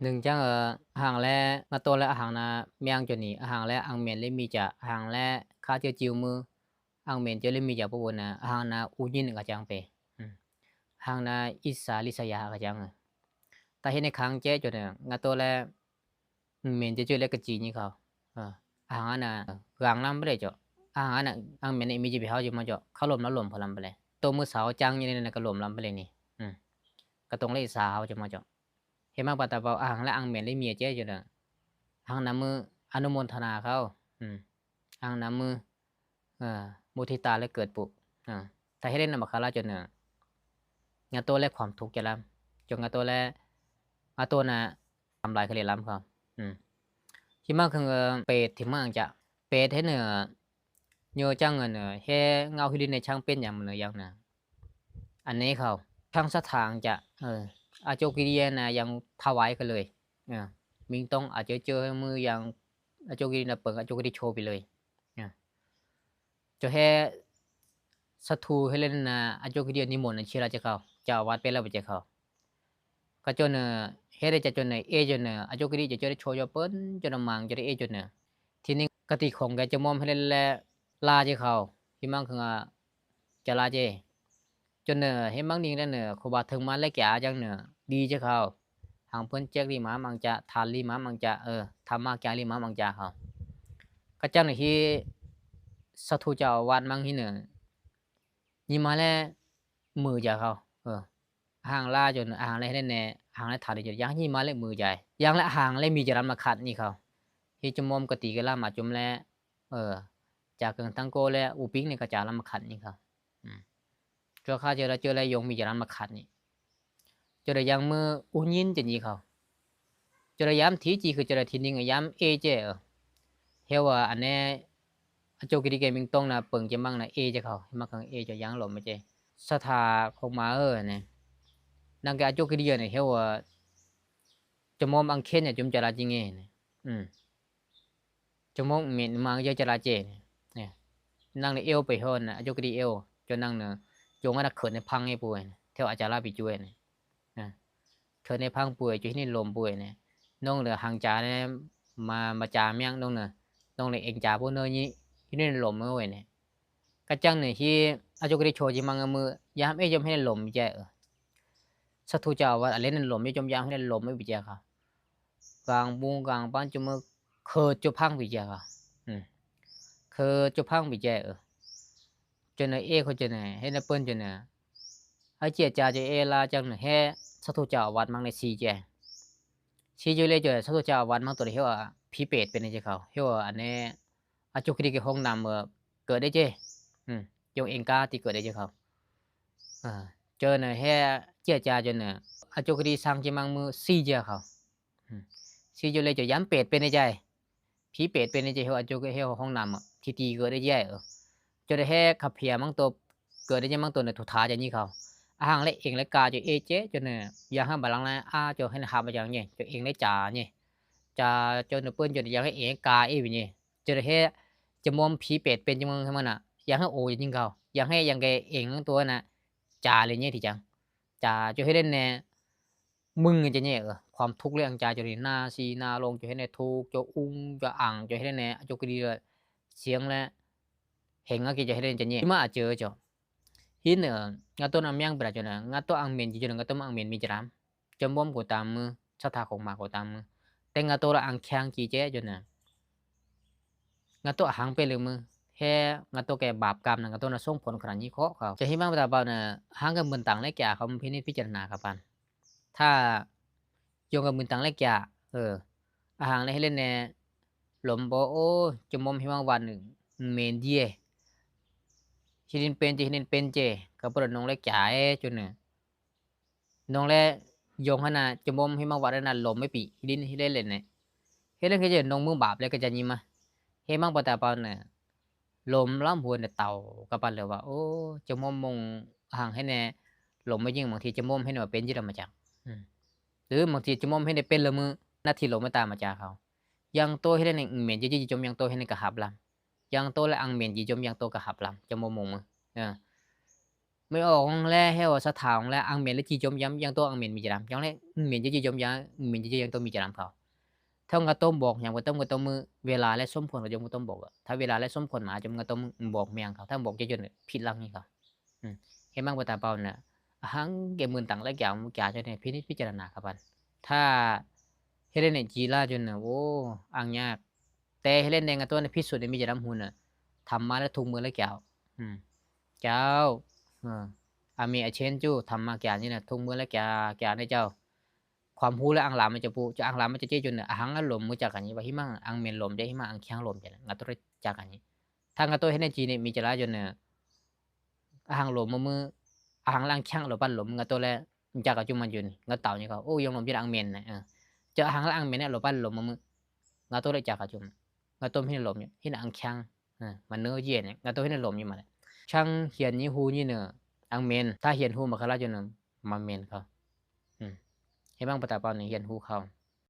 ໜຶ່ງຈັ່ງ ເອີ ອາຫັງແລ ງາໂຕແລ ອາຫັງນາ ມຽງໂຈນີ ອາຫັງແລ ອາງເມນເລມີຈາ ອາຫັງແລ ຄາເຈີຈິວມື ອາງເມນເຈີເລມີຈາ ປະວົນນາ ອາຫັງນາ ອູຍິນກະຈັງເປ ອາຫັງນາ ອິສາລິສະຍາກະຈັງ ຕາເຮັນໃນຄັງເຈໂຈນາ ງາໂຕແລ ເມນເຈເຈີແລກະຈີນີ້ເຂົາ ອາຫັງອານາ ກາງລຳໄປເລີຍເຈາະ ອາຫັງອານາ ອາງເມນເອມີຈາ ເປເຮົາຈະມາເຈາະ ເຂົາລົມລຳລົມເຂົາລຳໄປເລີຍ ໂຕມືສາວຈັງຢູ່ນີ້ນະກະລົມລຳໄປເລີຍນີ້ ອື ກະຕົງເລສາເຮົາຈະມາເຈາະ ເຮັດມັງປາຕາເປົ່າ ອາຫັງແລອາງເມນເລເມຍເຈໂຈນາ ອາຫັງນາມື ອະນຸໂມທະນາເຂົາ ອື ອາຫັງນາມື ເອີ ມຸທິຕາແລະເກີດປຸ ອາ ຖ້າເຮັດໄດ້ນຳບັກຄາລາຈົນເໜືອ ງາໂຕແລຄວາມທຸກຈະລຳ ຈົນງາໂຕແລ ງາໂຕນະ ທຳລາຍຄະເລລຳເຂົາ ອື ທີ່ມາເຄີງເປັດທີ່ມາອັງຈະ ເປັດເຮັດເໜືອ ໂຍຈັງເງິນເໜືອ ເຮເງົາຮີລິນໃນຊ່າງເປັນຫຍັງເໜືອຢ່າງນະ ອັນນີ້ເຂົາ ທັງສະຖາງຈະ ເອີ ອາໂຈກິລິຍະນາຍັງຖວາຍກັນເລີຍ ເອີ ມິງຕ້ອງອາເຈີເຈີໃຫ້ມືຢ່າງ ອາໂຈກິລິນາເປິງ ອາໂຈກິລິໂຊໄປເລີຍ ເອີ ຈະແຮ ສັດທູເຮເລນາ ອາໂຈກິລິນິມົນເຊລາຈະເຂົາ ເຈົ້າອາວາດເປັນລາວໄປຈະເຂົາ ກະຈົນເນີ ເຮເດຈະຈົນເນີ ເອຈົນເນີ ອາໂຈກິລິຈະຈົນໂຊຍອເປິນ ຈົນອະມັງ ຈະໄດ້ເອຈົນເນີ ທີນີ້ກະຕິຂອງແກຈະມອມເຮເລນາ ລາຈະເຂົາ ທີ່ມັງຄື ຈະລາເຈ ຈົນເນີ ເຮມັງນິງແລເນີ ຄູບາເທິງມາແລກຽອາຈັງເນີ ດີຈະເຂົາ ຫາງເພິ່ນແຈກລີມາມັງຈະ ທານລີມາມັງຈະ ເອີ ທຳມາກຈາລີມາມັງຈາເຂົາ ກະຈັງເນີ ທີ່ ສາທຸເຈົ້າອາວາດມັງຮີເນີ ຍິມມາແລມືຈາເຂົາ ເອີ ອາຫັງລາຈົນ ອາຫັງແລເຮັດແນ່ ອາຫັງແລຖານຈົນ ຢ່າງຍິມມາແລມືຈາ ຢ່າງແລອາຫັງແລມີຈາລຳມາຂັດນີ້ເຂົາ ທີ່ຈະມອມກະຕິກະລາມາຈຸມແລ ເອີ ຈາເກີງຕັງໂກແລອຸປິງນີ້ກະຈາລຳມາຂັດນີ້ເຂົາ ອື ໂຈຄາເຈີລະເຈີລະຍົງມີຈາລຳມາຂັດນີ້ ເຈົ້າໄດ້ຢ່າງມືອຸຍິນຈະນີ້ເຂົາ ເຈົ້າໄດ້ຢາມທີຈີຄືເຈົ້າໄດ້ທີນິງຢາມເອເຈ ເອີ ເຮວາອັນແນ ອາໂຈກິລິເກມິງຕົງນະ ເປິງຈະມັງນະ ເອຈະເຂົາ ເຮມັກເຄີງເອຈະຢ່າງລົມເຈ ສະຖາຄົງມາເອີນະ ນາງແກອາໂຈກິລິເຍນະ ເຮວາ ຈະມອມອັງເຄນຍະຈຸມຈະລາຈິເງນະ ອື ຈະມອງເມນມາງເຢຈະລາເຈ ນີ້ ນັ່ງໃນເອວໄປຮອນນະ ອາໂຈກະດີເອວ ຈະນັ່ງເນີ ໂຈງອະນະເຂີນໃນພັງໃຫ້ປ່ວຍ ແຖວອາຈາລາປິຈຸຍ ນີ້ ນະ ເຂີນໃນພັງປ່ວຍ ຈະເຮັດໃນລົມປ່ວຍ ນີ້ ນ້ອງເຫຼືອຫັງຈາ ມາ ມາຈາມຽງນ້ອງເນີ ນ້ອງເຫຼືອເອງຈາຜູ້ເນີ ຢູ່ໃນລົມເອີຍ ນີ້ ກະຈັງນີ້ ທີ່ອາໂຈກະດີໂຊຈິມັງເອີ ຢາມເອຍົມໃຫ້ໃນລົມແຈ ເອີ ສາທຸເຈົ້າວ່າ ອາເລນໃນລົມ ຍົມຢາມໃຫ້ໃນລົມ ເອີ ປິແຈ ກາງບຸງກາງປານຈຸມເຄີຈຸພັງປິແຈກະ ອື ເຄີຈຸພັງປິແຈ ເອີ ຈົນເອຄົນຈົນເອ ເຮັດໃນເປີ້ນຈົນເອ ອາເຈຍຈາຈະເອລາຈັງເຮ ສາທຸເຈົ້າອາວັດມັງໃນຊີແຈ ຊີຈຸເລຈົນ ສາທຸເຈົ້າອາວັດມັງໂຕເຮວ່າ ຜີເປດເປັນໃນເຈເຂົາ ເຮວ່າອັນແນ ອາຈຸກະດີກະຫົງນຳ ເອີ ເກີດໄດ້ເຈ ອື ຈົງເອງກາຕິເກີດໄດ້ເຈເຂົາ ເອີ ເຈີນະແຮ ເຈຍຈາຈົນເນ ອາຈຸກະດີສັງຈິມັງມືຊີເຈເຂົາ ອື ຊີຈຸເລຈະຢາມເປດເປັນໃນໃຈ ຜີເປດເປັນໃນໃຈ ເຮວອາຈຸກະ ເຮວຫ້ອງນຳ ທີ່ຕີເກີດໄດ້ເຈ ເອີ ຈົນໄດ້ແຮຂັບເພຍມັງໂຕ ເກີດໄດ້ຍັງມັງໂຕໃນທຸທາຈະນີ້ເຂົາ ອາຫັງແລເອງແລກາຈະເອເຈຈົນເນ ຢາງຫາບາລັງນາອາ ຈົນໃຫ້ນະຫາບາຍັງເນ ຈົນເອງແລຈາເນ ຈາຈົນເນເປີ້ນຈົນຢາງໃຫ້ເອງກາເອວິເນ ຈະໄດ້ເຮັດ ຈະມອມຜີເປດເປັນຈັ່ງມັນນະ ຢາກໃຫ້ໂອຈະຍິງເຂົາ ຢາກໃຫ້ຍັງແກເອງໂຕນະ ຈາເລີຍເນ ທີ່ຈັງ ຈາ ຈະເຮັດໃຫ້ແນ່ ມຶງຈະແນ່ ເອີ ຄວາມທຸກເລື່ອງຈາ ຈະເຮັດໜ້າຊີໜ້າລົງ ຈະເຮັດໃຫ້ທຸກ ຈະອຸງ ຈະອັງ ຈະເຮັດໃຫ້ແນ່ ອາ ຈົກກະດີ ສຽງ ແລະ ເຫັງອາກິ ຈະເຮັດໃຫ້ຈະແນ່ ມາອາເຈີ ຈະ ຫີນ ເອີ ງາໂຕນອາມຽງປະຈະນະ ງາໂຕອັງເມນ ຈະ ງາໂຕອັງເມນ ມີຈະລາມ ຈະມອມໂກຕາມມື ສະຖາຄົງມາໂກຕາມມື ແຕ່ງາໂຕລະອັງແຂງຈີເຈ ຈະນະ ງາໂຕອາຫັງເປລືມື ແຮງາໂຕແກ່ບາບກຳນະ ງາໂຕນະສົ່ງຜົນຂະໜາດຍີ່ເຄາະເຂົາ ຈະເຮັດມາປະຕາບານະ ຫາງກະມຶນຕັງແລແກ່ເຂົາພິນິດພິຈາລະນາກັບປານ ຖ້າຍົງກະມຶນຕັງແລແກ່ ເອີ ອາຫັງແລເຮັດເລແນ່ ລົມບໍ່ ໂອ ຈະມອມເຮມັງວັນ ເມນເດຍ ທີ່ດິນເປັນເຈ ທີ່ດິນເປັນເຈ ກະປະໂດນນົງແລຈາເອ ຈົນເນ ນ້ອງແລ ຢົງຫັ້ນນະ ຈະມອມເຮມັງວັດຫັ້ນນະ ລົມໄປປີ ຫີນເຮເລນເລນ ເຮເລນເຄຈະນົງມືບາບແລກະຈະຍິມມາ ເຮມັງປະຕາປານ ລົມລຳຫວນເຕົາກະປານເລີວ່າ ໂອ ຈະມອມມົງຫັງໃຫ້ແນ່ ລົມມາຍິງ ບາງທີຈະມອມເຮັດວ່າເປັນຈິລະມາຈັກ ອື ຫຼືບາງທີຈະມອມເຮັດໃຫ້ເປັນລະມື ນາທີລົມມາຕາມມາຈາເຂົາ ຢ່າງໂຕເຮັດໃຫ້ເມນຈິຈິຈົມ ຢ່າງໂຕເຮັດໃຫ້ກະຫັບລຳ ຢ່າງໂຕແລອັງເມນຈິຈົມ ຢ່າງໂຕກະຫັບລຳ ຈະມອມມົງມື ເອີ ເມື່ອອອກແລ້ວ ສັດທາແລ້ວ ອັງເໝນ ແລະ ຈີ່ຈົມຢາມ ຍັງໂຕອັງເໝນມີຈະດຳ ຈັ່ງແລະ ເໝນຈະຈີ່ຈົມຢາມ ເໝນຈະຈີ່ຍັງໂຕມີຈະດຳເຂົາ ເທົ່າງາໂຕມບອກຫຍັງ ວ່າຕ້ອງ ວ່າຕ້ອງມື້ ເວລາ ແລະ ສົມຄວນ ເຂົາຈະບໍ່ຕ້ອງບອກ ຖ້າເວລາ ແລະ ສົມຄວນມາ ຈະງາໂຕມບອກແມ່ງເຂົາ ຖ້າບອກຈະຈົນຜິດຫຼັງນີ້ເຂົາ ເຫັນມັງປະຕາເປົ່ານະ ອະຫັງແກ່ໝື່ນຕັງ ແລະ ກາມຸຈາ ເຈົ້ານີ້ ພິນິດພິຈາລະນາກັບມັນ ຖ້າເຮັດໄດ້ນີ້ ຈີລາຈົນນະ ໂອ້ ອັງຍາກ ແຕ່ເຮັດເລ່ນແດ່ງາໂຕນີ້ ພິດສຸດໃນມີຈະດຳຫຸນນະ ທຳມາແລ້ວທຸກມື້ແລ້ວແກ້ວ ອືມ ແກ້ວ ເອີ ອາມີອາເຊນຈູ ທຳມາແກ້ວນີ້ນະ ທຸກມື້ແລ້ວແກ້ວ ແກ້ວໃນເຈົ້າ ຄວາມຮູ້ແລະອັງລາມມັນຈະປູ ຈະອັງລາມມັນຈະເຈຈຸນນະ ອະຫັງອາລົມ ຮູ້ຈັກກັນນີ້ວ່າ ຫິມັງອັງເມນລົມເດ ຫິມັງອັງຄຽງລົມເດ ງາໂຕຮູ້ຈັກກັນນີ້ ຖ້າງາໂຕເຮັດໃນຈີນີ້ ມີຈະລາຈົນນະ ອະຫັງໂລມມື ອະຫັງລາງຂຽງໂລປັນໂລມ ງາໂຕແລ ຈາກກະຈຸມມັນຢູ່ນີ້ ງາເຕົານີ້ກໍ ໂອ້ ຢອງໂລມຈະອັງເມນນະ ເອີ ຈະອະຫັງລາງເມນໂລປັນໂລມມື ງາໂຕແລຈາກກະຈຸມ ງາໂຕເຮັດໂລມຢູ່ ເຮັດອັງຂຽງ ເອີ ມັນເນີເຢັນ ງາໂຕເຮັດໂລມຢູ່ມາແລ ຊ່າງຮຽນນີ້ຮູ້ນີ້ເນີ ອັງເມນ ຖ້າຮຽນຮູ້ມາຄະລາຈົນນະ ມາເມນເຂົາ ເຮັດບັງປະຕາເປົ່ານີ້ ຮຽນຮູ້ເຂົາ